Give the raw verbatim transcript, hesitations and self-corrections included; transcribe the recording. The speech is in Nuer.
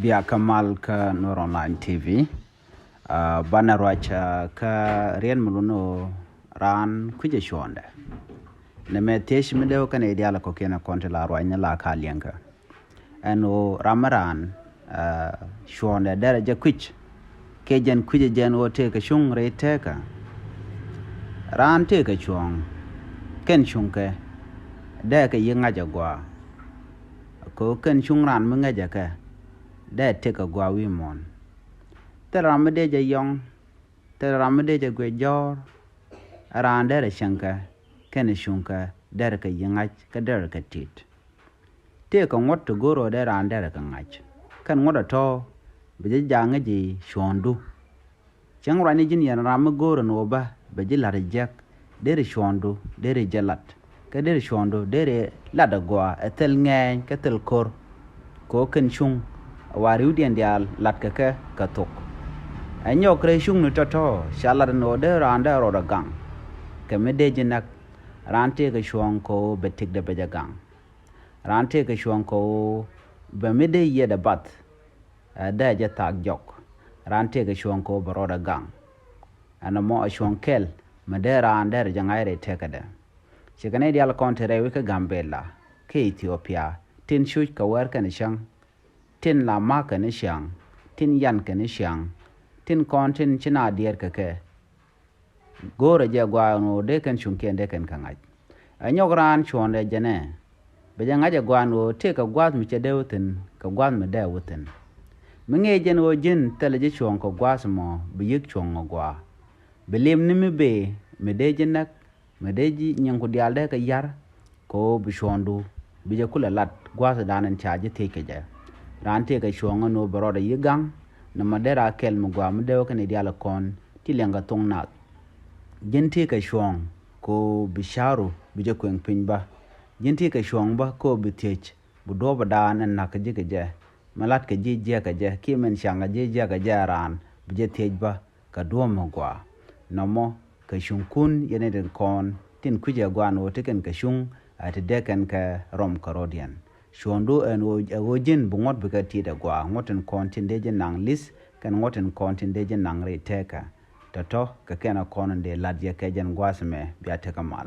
Bia kä mal kä Nuer Online T V. Banɛ ruac kä riɛn mi lun ɣöö raan kui̱cɛ cuɔ̱ɔ̱ŋdɛ. Nɛmɛ thiec mi dee wä kɛn i̱ diaal kɔ̱kiɛn ɛ kɔn ti la ruac ni la ka liɛŋkä. Ɛn ɣöö ram mi raan cuɔ̱ɔ̱ŋdɛ derɛ jɛ kui̱c. Kɛ jɛn kui̱cɛ jɛn ɣöö tëëkɛ cuŋ rɛy tëëkä. Raan tëëkɛ cuɔ̱ɔ̱ŋ kɛn cuŋkɛ dee kɛ yi̱ ŋa̱c ɛ gɔaa. Kɛ ɣöö kɛn cuŋ raan mi ŋäcɛ kɛ dee tëëkɛ gɔaa wi̱i̱ muɔ̱ɔ̱n. Thil ram mi dee jɛ yɔ̱ŋ, thil ram mi dee jɛ guic jɔ̱ɔ̱r. Raan derɛ cäŋkɛ kɛn cuŋkɛ derɛ kɛ yi̱ ŋa̱c kä derɛ kɛ ti̱t. Tëëkɛ ŋuɔ̱t ti go̱o̱r ɣöö dee raan derɛ kɛ ŋa̱c. Kɛn ŋuɔ̱t ɛ tɔ̱ bi jɛ ja̱a̱ŋ ji̱ cuɔ̱ɔ̱ŋdu. Cäŋ ruacni ji̱n yɛn ram mi go̱o̱r ɛn ɣöö bä bɛ ji̱ la̱t ɛ jiäk. Deri cuɔ̱ɔ̱ŋdu deri jɛ la̱t. Kä deri cuɔ̱ɔ̱ŋdu deri la̱t ɛ gɔaa ɛ thil ŋɛɛny kä thil ko̱r. Kɛ ɣöö kɛn cuŋ ɛ wa ri̱wdiɛn diaal la̱t kɛ kɛ kɛ thok. Ɛ nyɔk rɛy cuŋni tɔ̱tɔ̱ ca la̱t ɛn ɣöö dee raan dee rɔɔdɛ gaŋ. Kɛ mi dee ji̱ näk raan tëëkɛ cuɔ̱ɔ̱ŋ kɛ ɣöö bɛ tëkdɛ bɛ jɛ gaŋ. Raan tëëkɛ cuɔ̱ɔ̱ŋ kɛ ɣöö bɛ mi dee yiɛt ɛ bath. Ɛ dee jɛ thaak jɔk. Raan tëëkɛ cuɔ̱ɔ̱ŋ kɛ ɣöö bɛ rɔɔdɛ gaŋ. Ɛn ɛmɔ ɛ cuɔ̱ɔ̱ŋ kɛl mi dee raan derɛ jɛ ŋa̱c rɛy tëëkädɛ. Cikɛ nɛy diaal kɔn ti rɛy wi̱c kä Gambɛla kä Ithiopia tin cuc kɛ wɛr kɛn cäŋ. Tin la ma̱k kɛn ciaŋ. Tin yan kɛn ciaŋ. Tin kɔn tin ci na diɛɛr kɛ kɛ. Go̱o̱rɛ jɛ gɔaa ɛn ɣöö dee kɛn cuŋkiɛn dee kɛn kɛ ŋa̱c. Ɛ nyɔk raan cuɔ̱ɔ̱ŋdɛ jɛnɛ. Bɛ jɛ ŋa̱c ɛ gɔaa ɛn ɣöö tëëkɛ gua̱a̱th mi cɛ dee wä thi̱n kɛ gua̱a̱th mi dee wä thi̱n. Mi ŋi̱i̱c jɛn ɣöö ji̱n thilɛ ji̱ cuɔ̱ɔ̱ŋ kɛ gua̱a̱th ɛmɔ bi yi̱k cuɔ̱ɔ̱ŋ ɛ gɔaa. Bi li̱em ni mi bëë mi dee ji̱ näk mi dee ji̱ nyiŋku diaal dee kɛ ya̱r. Kɛ ɣöö bi cuɔ̱ɔ̱ŋdu bi jɛ kulɛ lat gua̱a̱thdan in ca ji̱ thiec kɛ jɛ. Raan tëëkɛ cuɔ̱ɔ̱ŋ ɛn ɣöö bɛ rɔɔdɛ yi̱ gaŋ. Nɛmɔ dee raa kɛl mi gɔaa mi dee wä kɛn i̱ diaal ɛ kɔn ti liɛŋkɛ thoŋ naath. Ji̱n tëëkɛ cuɔ̱ɔ̱ŋ kɛ ɣöö bi ca̱ru bi jɛ kueŋ piny bä. Ji̱n tëëkɛ cuɔ̱ɔ̱ŋ bä kɛ ɣöö bi thiec bi duɔ̱ɔ̱pdan in na̱k kɛ ji̱ kɛ jɛ. Mi la̱t kɛ ji̱ jiäk kɛ jɛ kiɛ min ca̱ŋ kɛ ji̱ jiäk kɛ jɛ raan bi jɛ thiec bä. Kɛ duɔ̱ɔ̱p mi gɔaa. Nɔmɔ kɛ cuŋkun yɛn in kɔn tin kui̱cɛ gɔaa ɛn ɣöö ti kɛn kɛ cuŋ. Ɛ ti dee kɛn kɛ rɔm kɛ rɔ̱diɛn. Cuɔ̱ɔ̱ŋdu ɛn ɣöö ɛ ɣöö ji̱n bi ŋuɔ̱t bikɛ ti̱i̱t ɛ gɔaa ŋuɔ̱t in kɔn tin dee ji̱ naŋ li̱th kɛn ŋuɔ̱t in kɔn tin dee ji̱ naŋ rɛy tëëkä. Tɔ̱tɔ̱ kɛ kɛn ɛ kɔn in dee la̱t yɛ kɛ jɛn gua̱a̱th ɛmɛ bia tekɛ mal.